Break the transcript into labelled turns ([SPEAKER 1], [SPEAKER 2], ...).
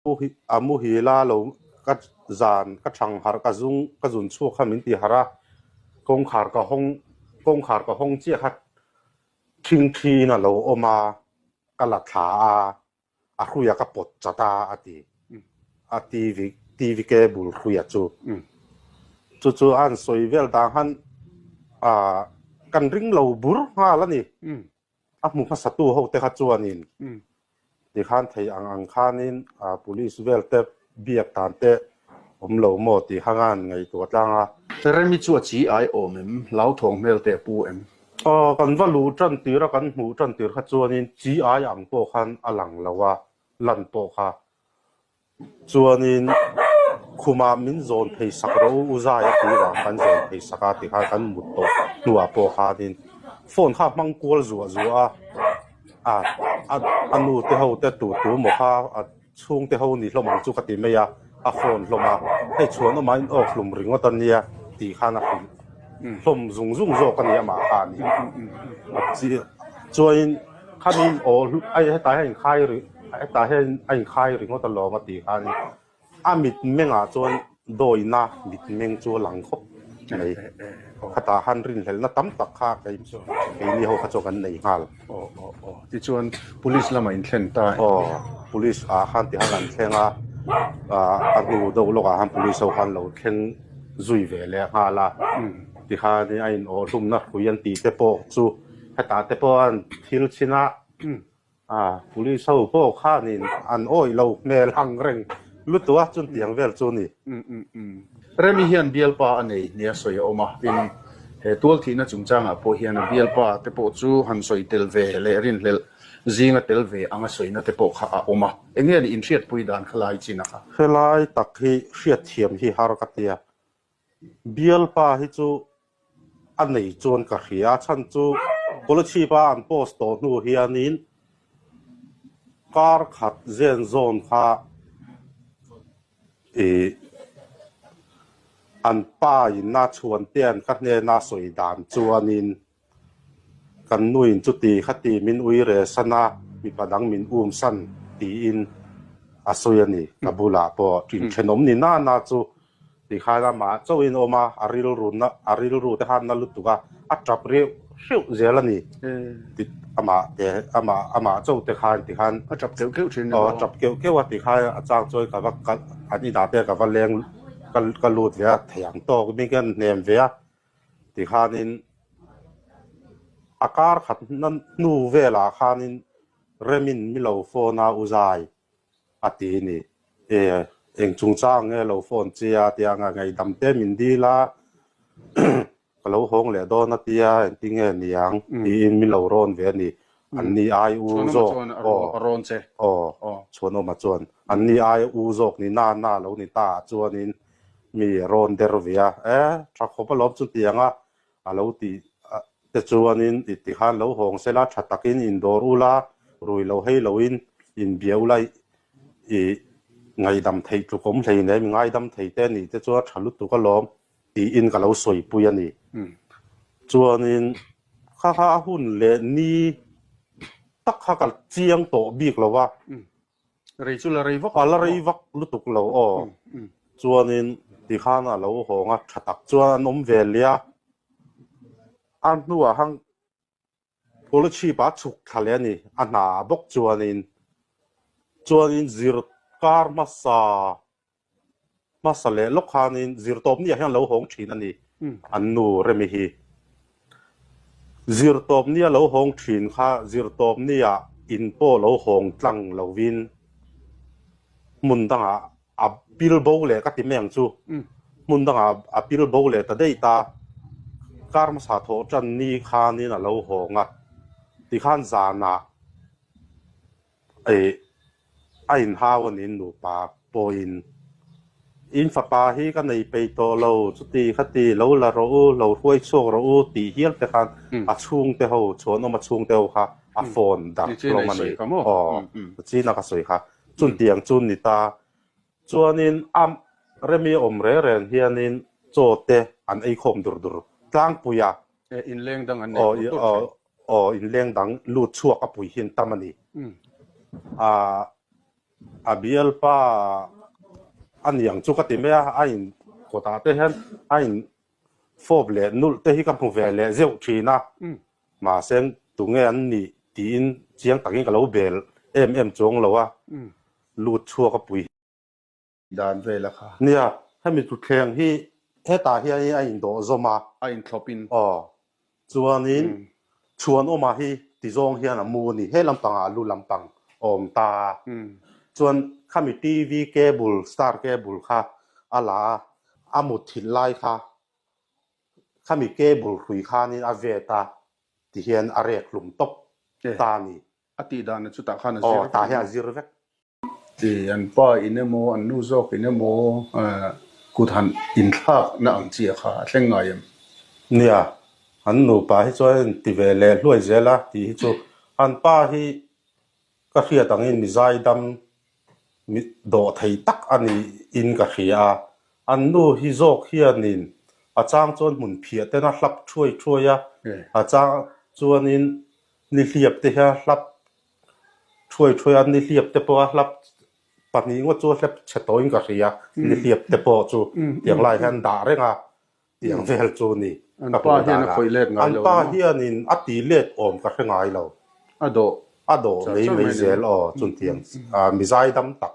[SPEAKER 1] A muhil a lo ka zan ka thang harh ka zung ka zun chhuak kha min ti harh a, kawngkhar ka hawng kawngkhar ka hawng chiah kha thingthi in a lo awm a, ka la thla a, a hruia ka pawt chat a a ti. A TV TV cable hruia chu. Chu chu a han sawi vel dan khan ah kan ring lo bur nghal a ni. A hmu hmasatu ho te kha chuanin tikhan thei ang ang khanin police vel te biak dan te awm lo maw tih kha ngan ngaihtuah tlang a.
[SPEAKER 2] Remi chu a chi ai awm em? Hlauthawng hmel te a pu em?
[SPEAKER 1] Aw, kan va luh tan tir a, kan hmuh tan tir kha chuanin chi ai ang pawh khan a lang lo a, lan pawh kha Chuanin khumah min zawn phei sak rawh u, u zai a tih vang kan zawn phei sak a tikhan kan mut tawh hnuah pawh khanin phone kha a hmang kual zuah zuah a, a a nu te ho te tu tu maw kha a chhung te ho ni hlawm ang chu ka ti mai a, a phone hlawm a, hei chhuan awmah in awk hlum ringawt a nia tih khan a hrilh hlawm zung zung zawk a ni amah kha a ni. Chuanin khanin aw ai hetah hian inkhai rih. Hetah hian a inkhai ringawt alawm a tih khan a mitmengah chuan dawina mitmeng chu a lang khawp mai. Khatah khan rinhlelhna tam tak kha kei keini ho kha chuan kan nei nghal.
[SPEAKER 2] Aw aw aw tichuan police lamah in thlen ta
[SPEAKER 1] em? Aw police ah khan ti khan an thleng a, a hnu deuh lawkah khan police ho khan lo thleng zui ve leh nghal a. Tikhanin a in awh hlumna hrui an tih te pawh chu hetah te pawh an thil chhin a. A, police ho pawh khanin an awih lo hmel ang reng lutuk a, chuntiang vel chu a ni.
[SPEAKER 2] Remi hian bialpa a nei nia sawi a awm a, tin, he tualthihna chungchangah pawh hian a bialpa te pawh chu han sawi tel ve leh rinhlelh zinga tel ve anga sawina te pawh kha a awm a. Eng nge ni inhriatpui dan kha lai chin a kha?
[SPEAKER 1] Helai tak hi hriatthiam hi har ka tia, Bialpa hi chu a nei chuan ka hria a chhan chu Kolasib-a an post tawh hnu hianin kar khat zen zawn kha ih an pa in a chhuan te an ka hnena sawi dan chuanin Kan nuin chuti khati min ui re san a, mipa dang min um san tiin a sawi a ni. Ka bulah pawh inthenawm ni na na chu tikhan amah chauhin a awm a, a rilru na a rilru te khan na lutuk a, a tap reuh hreuh zel a ni. Ti amah te amah amah chauh te khan tikhan
[SPEAKER 2] A tap keuh keuh thin
[SPEAKER 1] aw a tap keuh keuh a tikhan a chang chuan ka va kal an inah te ka va leng ka ka lut ve a, thei ang tawk mi hian hnem ve a. Tikhanin a kar khat hnu velah khanin Remin mi lo phone a u zai a ti a ni. E, eng chungchang nge lo phone che a tia nga ngaihdam te min dil a, ka lo hawng leh dawn a tia engtin nge niang tiin mi lo rawn ve a ni. An ni ai u zawk aw aw Chhuanawma chuan an ni ai u zawk ni na na lo ni ta ah chuanin Mi rawn der ve a, e, tha khawp alawm chutiang a, a lo tih te chuanin i ti khan lo hawng sela, tha takin indawr ula, rui lo hei loin inbia ula i ngaihdam theih tluk awm hlei nem, i ngaidam thei te nih te chuan tha lutuk alawm tiin ka lo sawipui a ni. Chuanin kha kha a hun leh ni tak kha ka chiang tawh bik lo va.
[SPEAKER 2] Rei chu la rei vak
[SPEAKER 1] A la rei vak lutuk lo aw. Chuanin tikhan a lo hawng a, tha tak chuan an awm ve lia. A hnuah hang Kolasib a chhuk thla leh a ni, a hna bawk chuanin. Chuanin zir kar hmasa Hmasa leh lawk khanin zirtawpniah hian lo hawng thin a ni, an nu Remi hi. Zirtawpnia lo hawng thin kha zirtawpniah in pawh lo hawng tlang lovin hmun dangah a pil bo leh ka ti mai ang chu. Hmun dangah a pil bo leh ta daih ta. Kar hmasa thawh tan ni khanin a lo hawng a, tikhan zanah Ih, a inhau a nin nupa pawhin in fapa hi ka nei peih tawh lo, chuti khati lo la rawh u, lo hruai chhuak rawh u tih hial te khan a chhungte ho, chhuanawm a chhungte ho kha a phone darh hlawm a ni. Aw, china ka sawi kha. Chuntiang chu ni ta. Chuanin a Remi awm reng reng hianin chaw te an ei khawm dur dur tlangpui a.
[SPEAKER 2] Inleng dang an nei tur tur thin.
[SPEAKER 1] Aw, inleng dang lut chhuak a pui hi an tam a ni. Aaa. A bialpa a niang chu ka ti mai a, a in kawtah te hian a in fawp leh nulh te hi ka hmu ve leh zeuh thin a, mahse tunge an nih tiin chiang takin ka lo bel em em chuang lo a, lut chhuak a pui.
[SPEAKER 2] Dan vel a kha.
[SPEAKER 1] Nia, hemi thutthleng hi hetah hian a indawh zawm a.
[SPEAKER 2] A inthlawp in.
[SPEAKER 1] Aw. Chuanin Chhuanawma hi ti zawng hian a mu a ni. He lampangah a lu lampang a awm ta a. Chuan khami TV cable, star cable kha a la a, a mutthilh lai kha khami cable hrui khanin a vet a ti hian a rek hlum tawp ta a ni.
[SPEAKER 2] A tih dan a chutah khan a zir vek.
[SPEAKER 1] Aw, tah hian a zir vek.
[SPEAKER 2] Ti an pa in emaw, an nu zawk in emaw kut han inthlakna ang chi a kha a thleng ngai em?
[SPEAKER 1] Nia, an nupa hi chuan a inti ve leh hluai zel a tih hi chu an pa hi ka hriat angin mi zaidam mi dawh thei tak a niin ka hria a, an nu hi zawk hianin a chang chuan hmun phiah ten a hlap thuai thuai a, a chang chuanin nihliap te hian hlap Thuai thuai a nihliap te pawh a hlap pahnih ngawt chu a hlep chhe tawhin ka hria, nihliap te pawh chu tiang lai hian dah reng a, tiang vel chu ni
[SPEAKER 2] ka hmuh dan a.
[SPEAKER 1] An pa hianin a ti let awm ka hre ngai lo.
[SPEAKER 2] A dawh
[SPEAKER 1] A dawh mai mai zel aw chuntiang mi zaidam tak.